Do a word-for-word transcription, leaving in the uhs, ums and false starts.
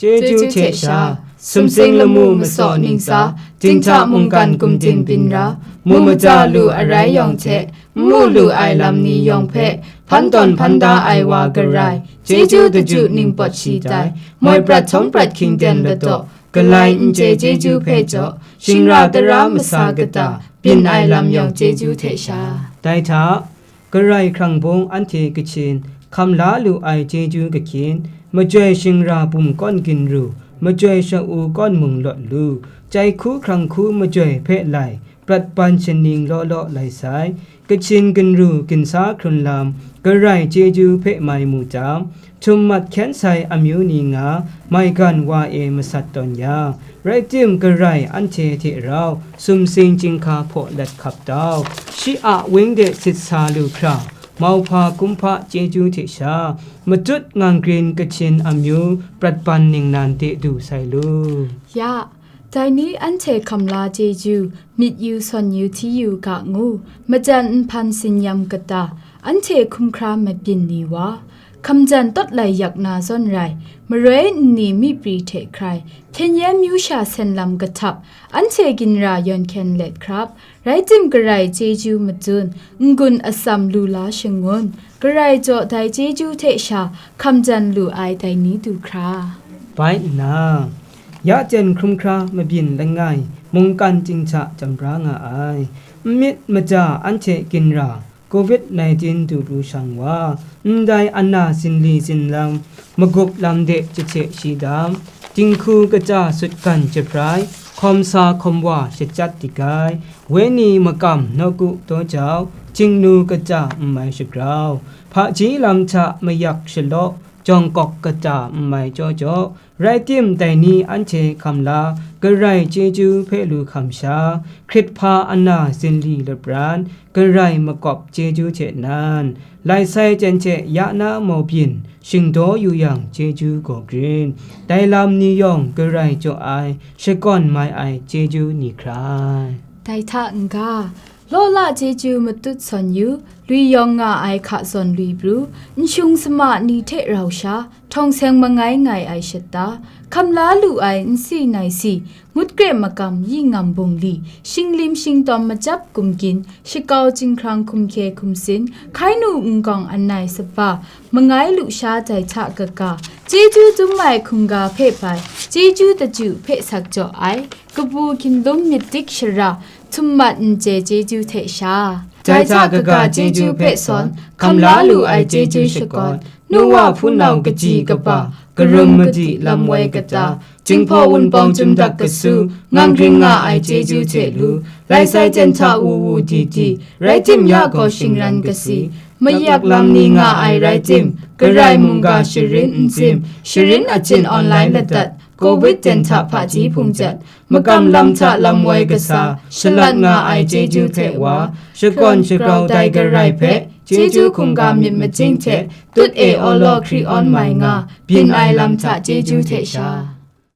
Chyeju hte sha, sumsing lamu masaw ntsa, dinghta mungkan gumdin byin ra, mu maja lu arai yawng hte, n mu lu ai lam ni yawng hpe, hpan tawn hpan da ai wa garai, chyeju daju ningpawt shi tai, moi prat htawng prat hkying ten ladaw, galai n chye chyeju hpe jaw, shingra tara masa kata, byin ai lam yawng chyeju hte sha. Dai hta, Karai hkrang bung anhte kachin, hkam la lu ai chyeju kahkyin, majoi shingra bum kawn ginru, majoi sha-u kawn mung lawt lu, chai hku hkrang hku majoi hpe lai, prat ban shaning law law lai sai, kachin ginru ginsa hkrun lam, Karai chyeju hpe mai mu jang, htum mat hkyen sai amyu ni nga, maigan wa e masat tawn yang, rai tim Karai anhte hte rau sumsing chyinghka hpaw lat hkap tau, shi a weng de sit sa lu hkra, mauhpa kumhpa chyeju hte sha, matut ngang grin kachin amyu prat ban ningnan de du sai lu. Ya, dai ni anhte hkam la chyeju, myit yu sawn yu hti yu ga ngu, majan nhpan sinyam kata, anhte hkum hkra mabyin ni wa, hkamjan tawt lai yak na zawn rai, maroi nni myi pri hte hkrai, hpyen yen myu sha sen lam kahtap, anhte ginra yawn hkyen let hkrap, rai tim Karai chyeju matsun, n-gun atsam lu la shangun, Karai jaw dai chyeju hte sha hkamjan lu ai dai ni du hkra. Bai nna, ya jen hkrum hkra mabyin langai, mungkan chyinghta jam bra nga ai, n myit maja anhte ginra, covid nineteen du pru shang wa, ndai ana zinli zinlam, magup lam de jahte shi dam, dinghku kaja sutgan jahprai, hkawm sa hkawm wa shachyat digai, wenyi makam nawku daw jau, htingnu kaja n mai shagrau, hpaji lam hta mayak shalaw, jawng kawk kaja n mai jaw jaw, rai tim dai ni anhte hkam la, Karai chyeju hpe lu hkam sha, hkrit hpa ana zinli lapran, Karai makawp chyeju hte nan, lai sai jen hte ya na mau byin, shingdaw yu yang chyeju gaw grin, dai lam ni yawng Karai jaw ai, shakawn mai ai chyeju ni hkrai. Dai hta n-ga, law la chyeju matut sawn yu, lui yawng nga ai hka zawn lui pru, n shung sama ni hte rau sha, htawng seng mangai ngai ai shata, hkam la lu ai n si nai si, ngut kre makam yi ngam bungli, shinglim shingtawm machyap gumgyin, shakau chyinghkrang hkum hkye hkum sin, hkai nu n gawng an nai sapa, mangai lu sha dai hta kaga, chyeju dum ai hkungga hpe bai, chyeju daju hpe sak jaw ai, kabu hkinlum myit dik shara, htum mat n chye chyeju hte sha. Dai hta kaga chyeju hpe sawn, hkam la lu ai chyeju shakawn, nu wa hpunau kaji kaba, karum madi lam woi kata, Jinghpaw Wunpawng Chyum Dak Kasu, ngang ring nga ai chyeju hte lu, lai sai jen hta wu wu di di, rai tim ya gaw shingran kasi, mayak lam ni nga ai rai tim, Karai mungga sharin n tsim, sharin achyin online ladat, covid ten hta hpaji hpung jat, makam lam hta lam woi kasa, shalat nga ai chyeju hte wa, shakawn shagrau dai Karai hpe, chyeju hkungga myit machying hte, tut e awlaw hkri awn mai nga, byin ai lam hta chyeju hte sha.